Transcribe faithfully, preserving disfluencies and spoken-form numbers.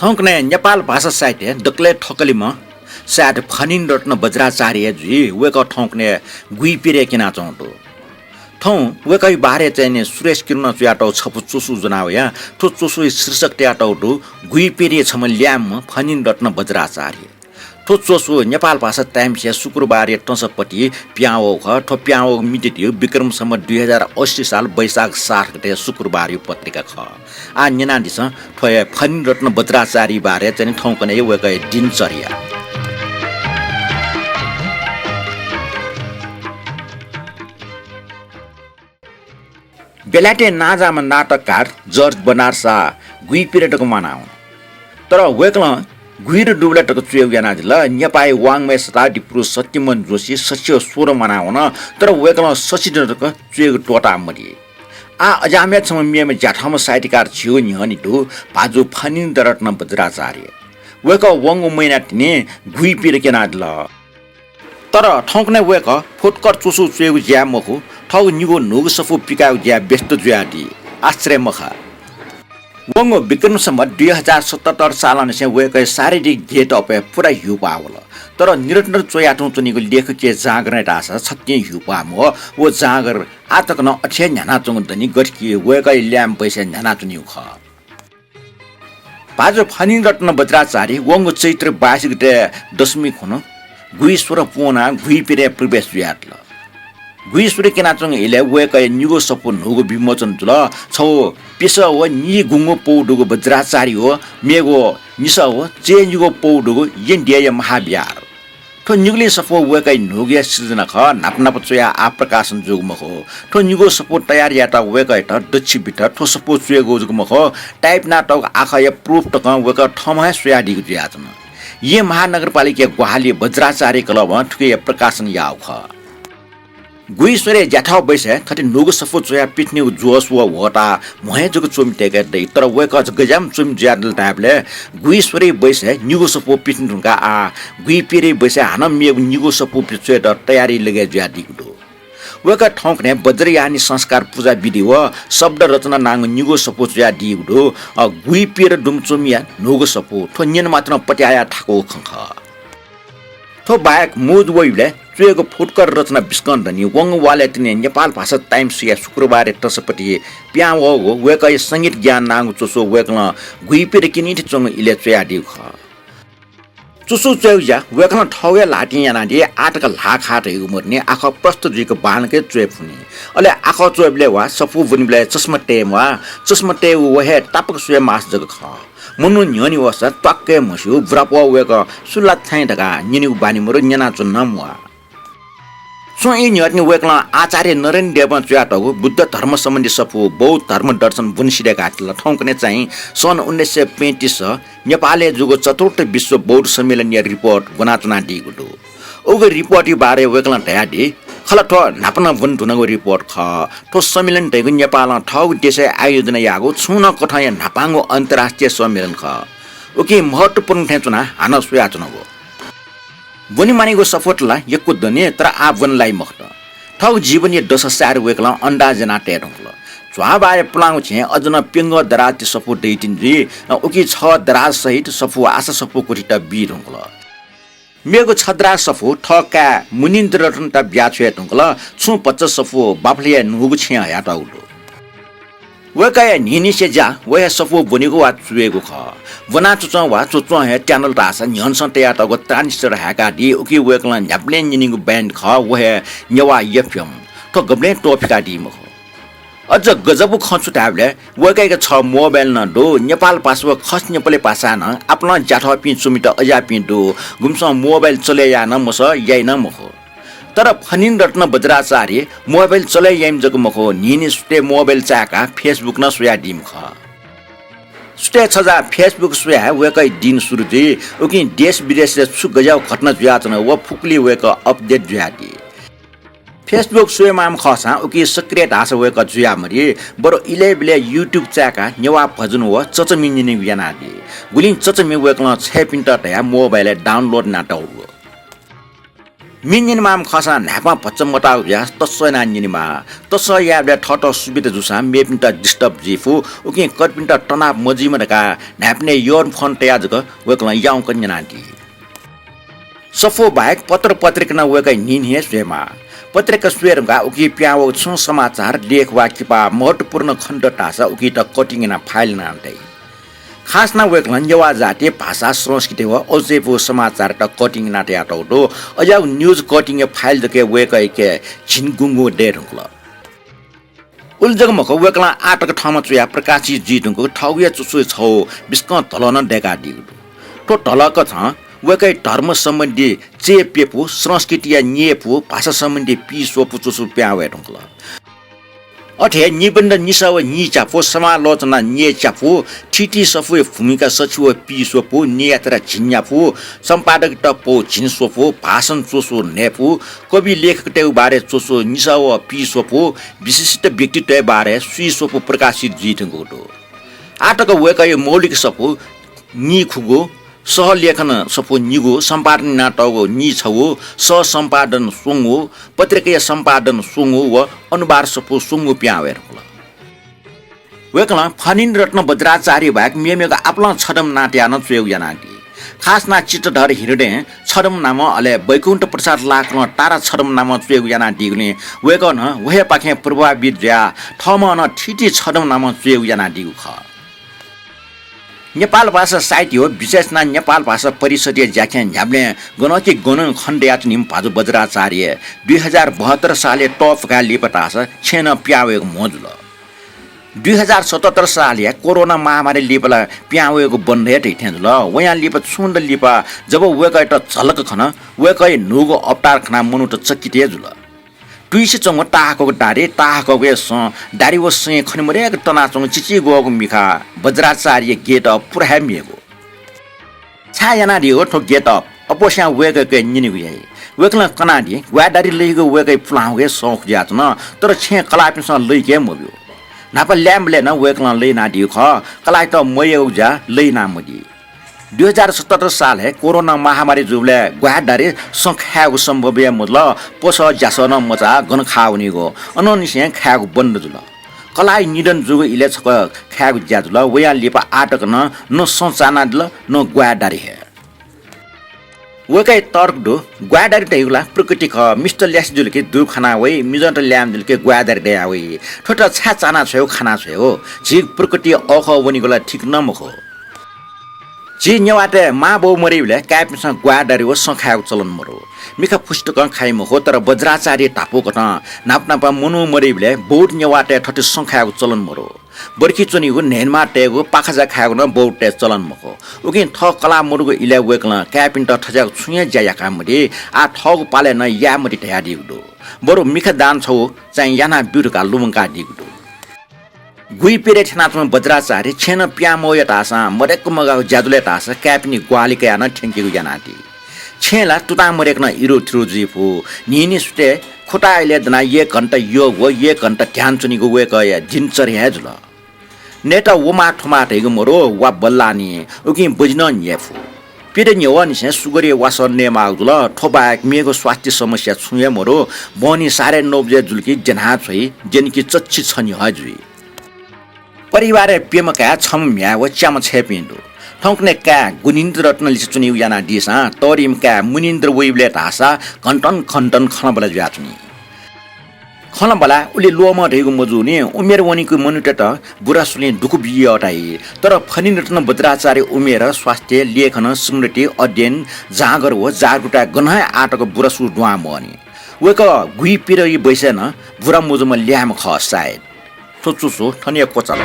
थौंकन्हय् नेपाल भाषा साहित्यय् दकलय् थकालिम्ह सायद फणिन्द्ररत्न बज्राचार्य जुइ। वय्कः थौंकन्हय् गुइपिरय् क्यनाच्वंगु दु। थौं वय्कःया बारे चाहिँ नि सुरेश किर्नं च्वयातःगु छपु च्वसु ज्वना वया। थ्व च्वसुया शीर्षक तयातःगु दु गुइपिरय् छम्ह ल्याय्म्ह फणिन्द्ररत्न बज्राचार्य। थ्व च्वसु नेपाल भाषा टाइम्सया शुक्रबारया तसपति पिहां वःगु खः। थ्व पिहां वःगु मिति धइगु विक्रम सम्वत दुई हजार अस्सी साल वैशाख सात गते शुक्रबारया पत्रिका खः। आः न्यनादिसँ, थ्व हे फणिन्द्ररत्न बज्राचार्यया बारे चाहिँ नि थौंकन्हय् वय्कःया दिनचर्या। बेलायतय् नांजाःम्ह नाटककार जर्ज बर्नार्ड शा गुइपिर तक म्वाना वन। तर वय्कलं गुइर दुबलय् तक च्वयेगु यानादिल। नेपाःया वाङ्मय शताब्दी पुरुष सत्यमोहन जोशी सछि व सोह्र म्वाना वन, तर वय्कलं सछि दिं तक च्वयेगु त्वःता मदी। आः अज्याःम्ह छम्ह मेम्ह ज्याथम्ह साहित्यकार झीगु न्ह्यःने दु भाजु फणिन्द्ररत्न बज्राचार्य। वय्कः वंगु महिनातिनि गुइपिर क्यनादिल। तर थौंकन्हय् वय्कः फुटकर च्वसु च्वयेगु ज्याय् मखु, थःगु निगू न्हूगु सफू पिकायेगु ज्याय् व्यस्त जुयादी। आश्चर्य मखा। वंगु विक्रम सम्वत दुई हजार सतहत्तर सालंनिसें वय्कःया शारीरिक देहतःपय् पुरा ह्यूपाः वल। तर निरन्तर च्वया तुं च्वनीगु लेखकीय जाँगरय् धाःसा छतिं ह्यूपाः मवः। व जाँगर आः तक नं अथे हे न्ह्यानाच्वंगु दनि, गथे कि वय्कःया ल्याय्म्ह बैसय् न्ह्यानाच्वनीगु खः। भाजु फणिन्द्ररत्न बज्राचार्य वंगु चैत्र बाइस गते दशमी खुन्हु गुइस्वर पूवनाः गुइपिरय् प्रवेश जुयादिल। गुइस्वर क्यनाच्वंगु इलय् वय्कःया निगू सफू न्हूगु विमोचन जुल। छगू पिसः व निगूगु पौ दुगु बज्राचार्य व मेगु निसः व चय्निगू पौ दुगु येँ देय्‌या महाविहार। थ्व निगुलिं सफू वय्कःया न्हूगुया सिर्जना खः, न्हापा न्हापा च्वयाः आः प्रकाशन जूगु मखु। थ्व निगू सफू तयार यायेत वय्कःयात दच्छि बित थ्व सफू च्वयेगु जक मखु, type यानातःगु आखःया proof तकं वय्कलं थःम्हं हे स्वयादीगु जुयाच्वन। येँ महानगरपालिकाया ग्वाहालिं बज्राचार्य क्लबं थुकिया प्रकाशन याःगु खः। गुइस्वरय् ज्याथः बैसय् थथे न्हूगु सफू च्वयाः पिथनेगु जोश व ह्वःताः म्हो हे जक च्वमि तय्के दइ, तर वय्कः गज्याःम्ह च्वमि जुयादिल धायेबलय् गुइस्वरया बैसय् निगू सफू पिथने धुंकाः आः गुइपिरया बैसय् हानं मेगु निगू सफू पि-, च्वयेत तयारी लगय् जुयादीगु दु। वय्कः थौंकन्हय् वज्रयानी संस्कार पुजा विधि व शब्द रचना नांगु निगू सफू च्वयादीगु दु। अ, गुइपिर दुम्ह च्वमिया न्हूगु सफू थ्व न्यने मात्रं पत्याः याः थाकूगु खँ खः। थ्व बाहेक मुड वइबलय् च्वयेगु फुटकर रचना बिस्कं दनि। वंगु वालय् तिनि नेपाल भाषा टाइम्सया शुक्रबारया तसपति पिहां वःगु वय्कःया संगीत ज्ञान नांगु च्वसु वय्कलं गुइपिर क्यनीथें च्वंगु इलय् च्वयादीगु खः। च्वसु च्वयेगु ज्या वय्कलं थःगु हे ल्हातिं यानादी। आः तक ल्हाः खाः धइगु मदुनि, आखः प्रष्ट जुइक बांलाक च्वये फुनि। अले आखः च्वयेबलय् वा सफू ब्वनीबलय् चस्मा तये म्वाः। चस्मा तयेगु व हे तापाक स्वये माःसा जक खः। मनू न्ह्यःने वःसा त्वाक्क हे म्हस्यू, बुरापौ वय्कः सु ला छाय् धकाः न्यनेगु बानी मदु, न्यनाच्वने नं म्वाः। स्वं ई न्ह्यःने वय्कलं आचार्य नरेन्द्र देवं च्वयातःगु बुद्ध धर्म सम्बन्धी सफू बौद्ध धर्म दर्शन ब्वने सिधय्कादिल। थौंकन्हय् चाहिँ सन् उन्नाइस सय पैंतिस नेपालय् जूगु चतुर्थ विश्व बौद्ध सम्मेलनया report ब्वनाच्वनादीगु दु। उगु report या बारे वय्कलं धयादी, खला थ्व न्हापा नं ब्वने धुनागु report खः। थ्व सम्मेलन धइगु नेपालं थःगु देशय् आयोजना याःगु छुं नं कथंया न्हापांगु अन्तर्राष्ट्रिय सम्मेलन खः। उकिं महत्त्वपूर्ण थें च्वनाः हानं स्वयाच्वनागु। ब्वने मानिगु सफूत ला यक्व दनि, तर आः ब्वने लाइ मखुत। थःगु जीवनया दशा साय् वय्कलं अन्दाज याना तये धुंकल। झ्वाःबाया पुलांगु छेँय् अझ नं प्यंगः दराजति सफू दइतिनि जुइ, उकी छगः दराज सहित सफू आशा सफू कुथित बी धुंकल। मेगु छद्राज सफू थः काय् मुनीन्द्र रत्नत बियाछ्वये धुंकल। छुं भचा सफू बाफलया न्हूगु छेँय् हयातःगु दु। वय्कःया न्हिंनिसें ज्या व हे सफू ब्वनेगु वा च्वयेगु खः। ब्वनाच्वच्वं वा च्वच्वं हे त्यानल धाःसा न्ह्यःनेसं तयातःगु transistor हाय्कादी। उकी वय्कलं न्ह्याबलें न्यनीगु band खः, व हे नेवाः FM। थ्व गबलें त्वःफिकादी मखु। अझ गजबु खँ छु धायेबलय् वय्कःयाके छगः mobile नं दु। नेपाल भाषा व खस नेपाली भाषां नं आपालं ज्याथःपिं च्वमित अज्याःपिं दु। गुम्हस्यां mobile चले याये नं मसः, याइ नं मखु। तर फणिन्द्र रत्न बज्राचार्य mobile चले याइम्ह जक मखु, न्हिंन्हिं सुथय् mobile चाय्काः Facebook नं स्वयादीम्ह खः। सुथय् छजाः Facebook स्वयाः हे वय्कःया दिन सुरु जुइ। उकिं देश विदेशय् छु गज्याःगु घटना जुयाच्वन व फुक्कलय् वय्कः update जुयादी। Facebook स्वयेमाःम्ह खःसां उकी सक्रिय धाःसा वय्कः जुयामदी, बरु इलय् बिलय् YouTube चाय्काः नेवाः भजन व चच्वमि न्यनेगु यानादी। गुलिं चच्वमि वय्कलं छय्पिन्त धयाः mobile-य् download यानातःगु। म्ये न्यनेमाःम्ह खःसां न्हाय्पं भचा मताःगु जुयाः तसः यानाः न्यनेमाः। तसः यायेबलय् थःत सुविधा जूसां मेपिन्त disturb जुइ फु, उकिं कर्पिन्त तनाव मजुइमा धकाः न्हाय्पनय् earphone तयाः जक वय्कलं याउँक न्यनादी। सफू बाहेक पत्र पत्रिका नं वय्कः न्हिं न्हिं हे स्वयेमाः। पत्रिका स्वये धुंकाः उकी पिहां वःगु छुं समाचार, लेख वा किपा महत्वपूर्ण खण्ड धाःसा उकित cutting यानाः file यानाः तइ। खास यानाः वय्कलं नेवाः जाति, भाषा, संस्कृति व अझै फुगु समाचारत cutting यानाः तयातःगु दु। अज्याःगु news cutting या file जक वय्कःयाके झिंगुंगुं दये धुंकल। उलि जक मखु, वय्कलं आःतक थःम्हं च्वयाः प्रकाशित जुइ धुंकूगु थःगु हे च्वछुया छगू बिस्कं धलः नं दय्कादीगु दु। थ्व धलः कथं वय्कःया धर्म सम्बन्धी च्यय् प्यपु, संस्कृतिया न्यय्पु, भाषा सम्बन्धी पीस्वपु च्वछु पिहां वये धुंकल। अथे हे निबन्ध निसः व नीच्यापु, समालोचना न्यय्च्यापु, थीथी सफूया भूमिका सछि व पीस्वपु, न्यय्यात्रा झिंन्यापु, सम्पादकयात पौ झिंस्वपु, भाषण च्वछु न्हय्पु, कवि लेखकतय्गु बारे च्वछु निसः व पीस्वपु, विशिष्ट व्यक्तित्वया बारे स्वीस्वपु प्रकाशित जुइ धुंकूगु दु। आःतक वय्कःया मौलिक सफू नीखुगू, सहलेखन सफू निगू, सम्पादन यानातःगु नीछगू, सह सम्पादन स्वंगू, पत्रिकाया सम्पादन स्वंगू व अनुवाद सफू स्वंगू पिहां वये धुंकल। वय्कलं फणिन्द्र रत्न वज्राचार्य बाहेक मेमेगु आपालं छदँ नां तयाः नं च्वयेगु यानादी। खास यानाः चित्रधर हृदयं छदँ नामं, अले वैकुण्ठ प्रसाद लाकलं तारा छदँ नामं च्वयेगु यानादीगुलिं वय्कः नं व हे पाखें प्रभावित जुयाः थःम्हं नं थीथी छदँ नामं च्वयेगु यानादीगु खः। नेपाल भाषा साहित्य व विशेष यानाः नेपाल भाषा परिषदया ज्याखँय् न्ह्याबलें गनं कि गनं खँ दयाच्वनीम्ह भाजु वज्राचार्य दुई हजार बहत्तर सालय् तःफुकाय् लिपा धाःसा छेँनं पिहां वयेगु म्हो जुल। दुई हजार सतहत्तर सालया कोरोना महामारी लिपा ला पिहां वयेगु बन्द हे धइथें जुल। वयां लिपा छुं दँ लिपा जब वय्कःयात झलक खन, वय्कःया न्हूगु अवतार खनाः मनूत चकित हे जुल। तुइसे च्वंगु ताहाकःगु दाह्री, ताहाकःगु हे सँ, दाह्री व सँय् खने मदय्क तनाच्वंगु चिचिग्वःगु मिखा वज्राचार्यया get up पुरा हे मेगु। छाय् यानादीगु थ्व get up? अप्वःस्यां वय्कःके न्यनेगु याइ। वय्कलं कनादी, ग्वाये दाह्री लइगु वय्कःया पुलांगु हे सौख जुयाच्वन, तर छेँय् कलाःपिन्सं लइके हे मब्यू। न्हापा ल्याय्म्ह लय् नं वय्कलं लय् यानादीगु खः, कलाःयात मययेगु ज्या लय् यानामदी। दुई हजार सतहत्तर सालय् कोरोना महामारी जूबलय् ग्वाये दाह्री सँ खायेगु सम्भव हे मजुल। पसः ज्यासः नं मचाः, गन खाः वनीगु, अनंनिसें खायेगु बन्द जुल। कलाःया निधन जूगु इलय् छकः खायेगु ज्या जुल। वयां लिपा आःतक नं न सँ चानादिल, न ग्वाये दाह्री हे। वय्कःया तर्क दु, ग्वाये दाह्री धइगु ला प्रकृति खः, मिस्त ल्यासे जुल कि दुरु खना वइ, मिजंत ल्याय्म्ह जुल कि ग्वाये दाह्री दया वइ। थ्वयात छाय् चाना छ्वयेगु, खाना छ्वयेगु? झी प्रकृति अःखः वनीगु ला ठीक नं मखु। झी नेवाःतय् मांबौ मदइबलय् काय्पिन्सं ग्वाये दाह्री व सँ खायेगु चलन मदु। मिखा फुसितकं खाइ मखु, तर वज्राचार्यया धापू कथं न्हापा न्हापा मनू मदइबलय् बौद्ध नेवाःतय् थथे सँ खायेगु चलन मदु। बर्खी च्वनीगु, न्हय्‌न्हय्‌म्ह तयेगु, पाखाजा खायेगु नं बौद्धतय् चलन मखु। उकिं थः कलाः मदुगु इलय् वय्कलं काय्पिन्त थज्याःगु छुं हे ज्या याकामदी, आः थःगु पालय् नं यायेमदी धयादीगु दु। बरु मिखा दान छगू चाहिँ यानाब्यु धकाः लुमंकादीगु दु। गुइपिरय् थ्यनाच्वंम्ह वज्राचार्य छेँनं पिहां मवया धाःसां मदय्क मगाःगु ज्या जुल धाःसा काय्पिनि ग्वाहालि कयाः नं थ्यंकेगु यानादी। छेँय् ला तुतां मदय्क नं इरुथिरु जुइ फु। न्हिं न्हिं सुथय् खुताः इलय् दनाः एक घण्टा योग व एक घण्टा ध्यान च्वनीगु वय्कःया दिनचर्या हे जुल। नयेत व माः थ्व माः धइगु मदु, वा बल्लाः नि, उकिं बजि नं न्ह्यये फु। पिर न्ह्यवंनिसें सुगरया वासः नयेमाःगु जुल। थ्व बाहेक मेगु स्वास्थ्य समस्या छुं हे मदु। बहनी साढे नौ बजे जुल कि द्यनाः छ्वइ, द्यन कि चच्छि छन्हि हे जुइ। परिवारय् प्यम्ह काय्, छम्ह म्ह्याय् व च्याम्ह छय्‌पिं दु। थौंकन्हय् काय् गुणेन्द्र रत्न लिसे च्वनीगु यानादीसां तःधिम्ह काय् मुनीन्द्र वइबलय् धाःसा घन्टन घन्टन खँल्हाबल्हा जुयाच्वनी। खँल्हाबल्हा उलि ल्वःमं धइगु मजूनि, उमेर वनीगु मनूतय्‌त बुरासुलिं दुःख बियाः धाइ। तर फणिरत्न वज्राचार्य उमेर, स्वास्थ्य, लेखन, स्मृति, अध्ययन, जाँगर व जागरुकताय् गनं हे आःतक बुरासु दुहां मवनी। वय्‌कः गुइपिरया बैसय् नं बुरा मजूम्ह ल्याय्‌म्ह खः सायद। थ्व च्वसु थन हे क्वचाल।